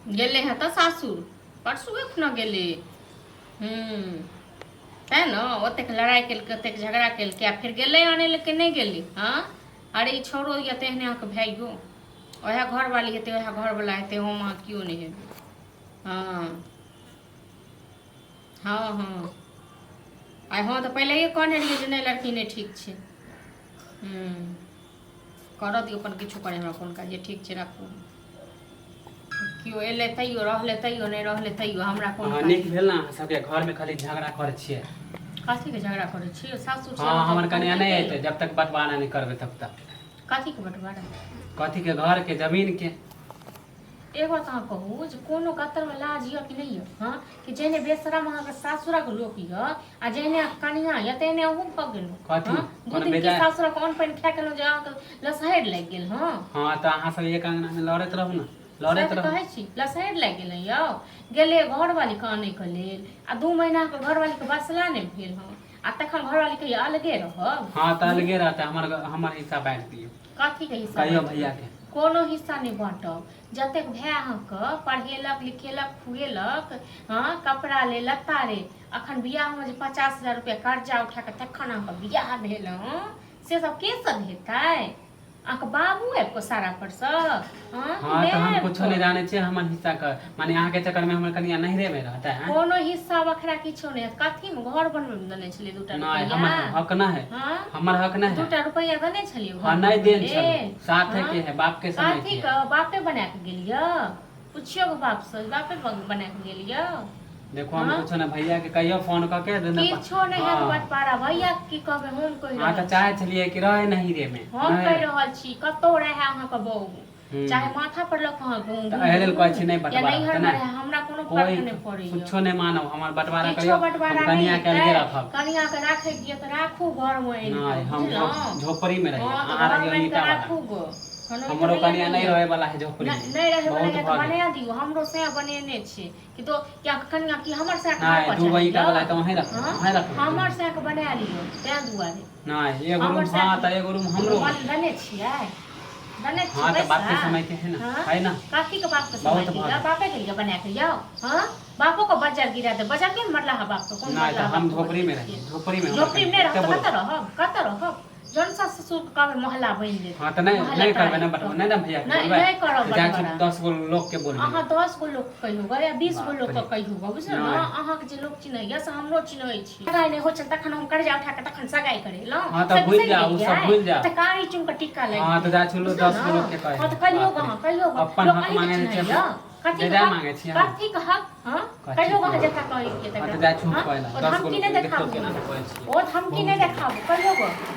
गेलै हँ तऽ सासुर परसुए खुना गेलै। हूँ, तैँ ने ओतेक लड़ाइ केलकै, ओतेक झगड़ा केलकै, आ फेर गेलै आनै लए कि नहि गेलै? हँ, अरे ई छौड़ो यऽ तेहने अहाँके भाइयो, उएह घरवाली हेतै, उएह घरवला हेतै, हम अहाँ केओ नहि हेबै। हँ हँ हँ, आइ हँ तऽ पहिलैए कहने रहियै जे नहि, लड़की नहि ठीक छै। हूँ, करऽ दियौ अपन किछो करै, हमरा कोन काज? ठीक छै, राखू। केओ एलै तैयो रहलै, तैयो नहि रहलै तैयो हमरा कोन अहाँ काज? नीक भेल ने? अहाँ सबके घरमे खाली झगड़ा करै छियै। कथीके झगड़ा करै छियै सासुर? हँ, हमर कनिया नहि एतै जब तक बँटवारा नहि करबै तब तक। कथीके बँटवारा? कथीके? घरके, जमीनके। एक बात अहाँ कहू जे कोनो कतरमे लाज यऽ कि नहि यऽ? हँ, कि जेहने बेशरम अहाँके सासुरक लोक यऽ आ जेहने कनिया यऽ, तेहने अहूँ भऽ गेलहुँ। कथी? हँ, दू कोनो दिन की बेजाय सासुरक अन्न पानि खा गेलहुँ जे अहाँके लसहरि लागि गेल? हँ हँ, तऽ अहाँ सब एक अंगनामे लड़ैत रहू ने, लड़ैत सएह तऽ रहू। कहै छी, लसहरि लागि गेलै यौ। गेलै घरवालीके आनैके लेल आ 2 महीनाके घरवालीके बसला नहि भेल हँ, आ तखन घरवाली कहिया अलगे रहब। हँ, तऽ अलगे रहतै। हमर हमर हिस्सा बाँटि दियौ। कथीके हिस्सा? कहियौ बाँटब? भैयाके। कोनो हिस्सा नहि बाँटब। जतेक भाय अहाँके पढ़ेलक, लिखेलक, खुएलक, हँ, कपड़ा ले लत्ता रे, अखन बियाहमे जे 50,000 रुपया कर्जा उठा कऽ तखन अहाँके बियाह भेल हँ, से सब के सब हेतै? अहाँके बाबू आबि कऽ सारा परसँ? हँ कि हँ, तऽ हम माय आबि कुछो कऽ? नहि जानै छियै। हमर हिस्सा के माने अहाँके चक्करमे हमर कनिया नैहरेमे रहतै, आँय? कोनो हिस्सा बखरा किछो नहि हैत। कथीमे घर बनबैमे देने छलियै दूटा नहि, रुपैआ? हमर हक नहि है। हँ? हमर हक नहि है। दूटा रुपैआ देने छलियै घर हँ, नहि बनबै देल छल। लेल? साथे हँ? के है, बाप के समय कथी के है। के बापे बना कऽ गेल यऽ? पुछियौ गऽ बापसँ, बापे बना कऽ गेल यऽ? देखो, हम हँ? कुछो नहि, भैया के कहियो फोन कऽ के देने। किछो नहि हैत। हँ। बटपारा भैया के की कहबै? हम कहि अहाँ तऽ रहल चाहै छी। छलियै कि रहै नहिरे मे। हम नहि कहि रहल छी, कतहु रहए अहाँके बहू, चाहे माथा पर लऽ कऽ अहाँ घूमू तऽ एहि लेल कहै छी नहि या बँटवारा नैहर हेतै मे ने। रहए, हमरा कोनो कोइ फर्क नहि पड़ैया। कुछो नहि मानब, हमर बँटवारा किछो करियौ, हम बँटवारा नहि कनिया के अलगे हेतै। रखब। कनिया के राखै के यऽ तऽ राखू घरमे आनि नहि कऽ, हम बुझलहुँ? झोपड़ी मे रहियै, हँ, तऽ अहाँ घरमे रहियौ आनि कऽ ईटा वाला। राखू गो। कोनो हमरो नहि कनिया नहि यऽ। रहै वाला है झोपड़ी नहि मे। नहि रहै वाला बहुत यऽ तऽ भऽ गेल। बना दियौ। हमरो सएह बनेने छै कि तो क्या कनिया कि हमर सएह घर नहि, पर दूगो चाही ईटा वाला है यऽ? तऽ वहीं रखबै, हँ, वहीं रखबै। हमर सएह के बना लियौ ताहि दुआरे। नहि, एगो हमर रूम सएह हँ, तऽ एगो रूम हमरो। मन देने छियै, देने छियै हँ, तऽ बाप के पैसा? समय के है ने। हँ? है ने। कथी के बाप के समय बहुत के भऽ यऽ? गेल। बापे के लिए बना के यौ? हँ, बापो के बज्जर गिरा दे। बज्जर के मरला है बाप के? कोन नहि, मरला तऽ बाप हम के झोपड़ी बनबै मे छियै? रहियै, झोपड़ी मे हमर झोपड़ी मे कनिया नहि रहब एते तऽ बोलो। कतऽ रहब? कतऽ रहब? जौन सास ससुर के कहबै मोहल्ला बनि देत। हँ, तऽ नहि मोहल्ला नहि करबै ने टाइप बटवा नहि ने भैया के नहि बोलबै नहि करब तऽ जाइ छी बटवारा। 10 गो लोक के बोलबै। अहाँ 10 गो लोक के कहियौ ग या 20 गो बाप लोक के रे। कहियौ ग, बुझलहुँ ने? नहि। अहाँके जे लोक चिन्हैया से हमरो चिन्है छी। सगाइ नहि होइ छल तखन हम कर्जा उठा कऽ तखन सगाइ करेलहुँ। हँ, तऽ से भूलि बिसरि जाउ, ओ सब गेलियै? भूलि जाउ। तऽ कारी चुन कऽ टिक्का लागि हँ, तऽ गेल। जाइ छी बुझलहुँ 10 गो ने? लोक के कहै। हँ, तऽ कहियौ बाप ग रे। अहाँ कहियौ ग। अपन लोक हक अहीँके मांगे छियै, चिन्हैया? कथी के बेजाय हक? मांगे छियै हम। कथी के हक? हँ, कथी कहियौ ग अहाँ के? जकरा कहै छियै हँ, तकरा। तऽ जाइ छी हम हँ, कहै लए ओ 10 गो धमकी लोक नहि के, देखियौ देखाबू केना हमरा। कहै छियै। ओ धमकी नहि बहुत देखाबू, कहियौ ग।